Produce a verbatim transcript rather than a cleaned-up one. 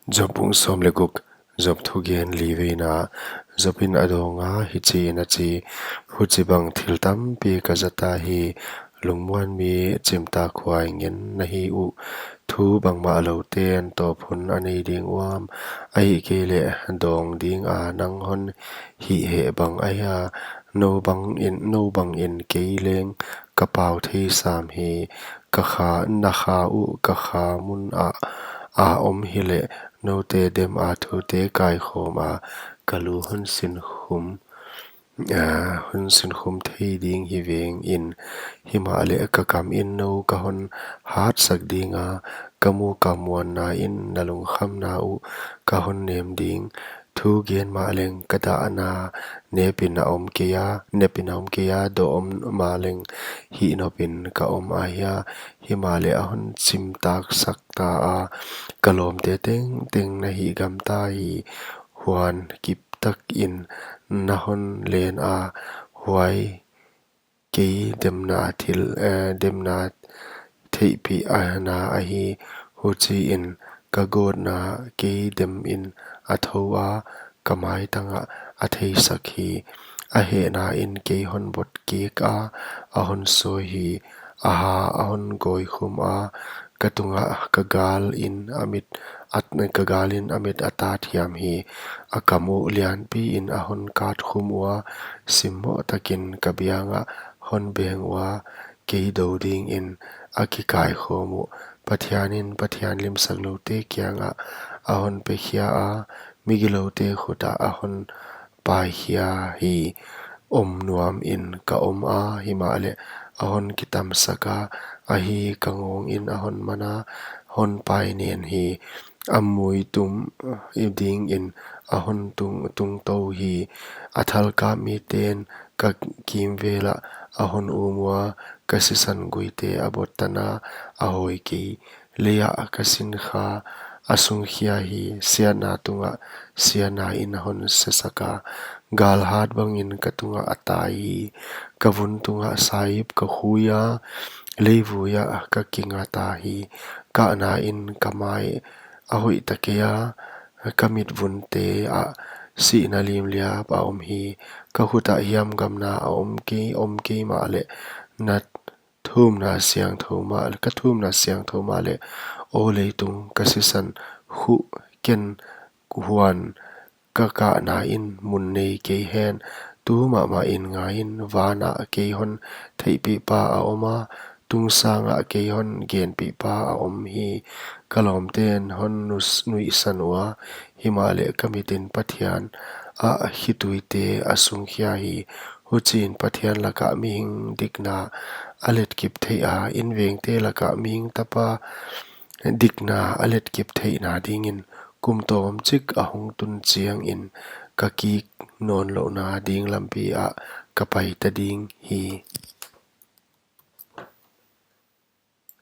Job bung sawm leh guk. Job thugen liveina. Job in a dawnga hichiin a chi: Huchibang thil tampi ka zata hi. Lungmuanmi chimtakhuai ngen na hi uh. Thu bangmah loute'n tawp hun a nei ding uam? Ahihkeileh dawng dinga nang hon hih heh bang ahia? Nou bangin, nou bangin kei leng ka pau thei sam hi. Ka kha, na kha uh ka kha mun ah a om hileh, noute dema thute kaikhawma ka lu hon sinkhum, ah, hon sinkhum thei ding hi vengin. Himahleh ka kamin nou ka hon hatsak dinga, ka mukamuanna in na lungkhamna uh ka hon nem ding. Thugen mahleng ka dahna nepin a om keia, nepin a om keia, dawh om mahleng hihnopin ka om ahia? Himahleh a hon chimtaksak ta a, ka lawmte tengteng na hihgam ta hi. Huan kiptakin na hon len a, huai kei demna thil, eh, demna theihpih ana ahi. Huchiin ka gawtna kei demin a thou a, ka maitangah a theisak hi. A hehna in kei hon bot kik a, a hon sawi hi. A ha a hon gawikhum a, ka tungah ka galin a mit at, ka galin a mit a tat hiam hi. A kam uh lianpiin a hon katkhum ua, simmoh takin ka biangah hon beng ua, kei dou dingin a kikaikhawm uh. Pathianin pathian limsakloute kiangah a hon pekhia a, migiloute khutah a hon paikhia hi. Om nuamin ka om a, himahleh a hon kitamsak a, ahi, ka ngawngin a hon man a, hon painen hi. A muitum dingin a hon tung, tungtou hi. A thalkap miten ka kimvelah a hon um ua, ka sisan guite a bot tana a hawi kei. Leiah ka sinkha a sungkhia hi. Siatna tungah siatna in a hon sesak a, galhat bangin ka tungah a tai hi. Ka vun tungah saip ka khui a, leivuiah ka kinga ta hi. Kahna in ka mai a hoih ta kei a, ka mitvunte ah sihna limliap a om hi. Ka khutah hiamgamna a om kei, om kei mahleh, na thumna siangthou mah, ka thumna siangthou mahleh, aw leitung, ka sisan khuh ken, huan ka kahna in mun nei kei hen. Tu mahmahin ngaiin, vanah kei hon theihpihpa a om a, tungsangah kei hon genpihpa a om hi. Ka lawmten hon nus-, nuihsan ua, himahleh ka mitin Pathian ah khituite a sungkhia hi. Huchiin Pathian lakah mihing dikna a letkip theih a, invengte lakah mihing tapa dikna a letkip theihna dingin kum tawmchik a hong tun chiangin ka kik nawnlouhna ding lampi ah ka paita ding hi.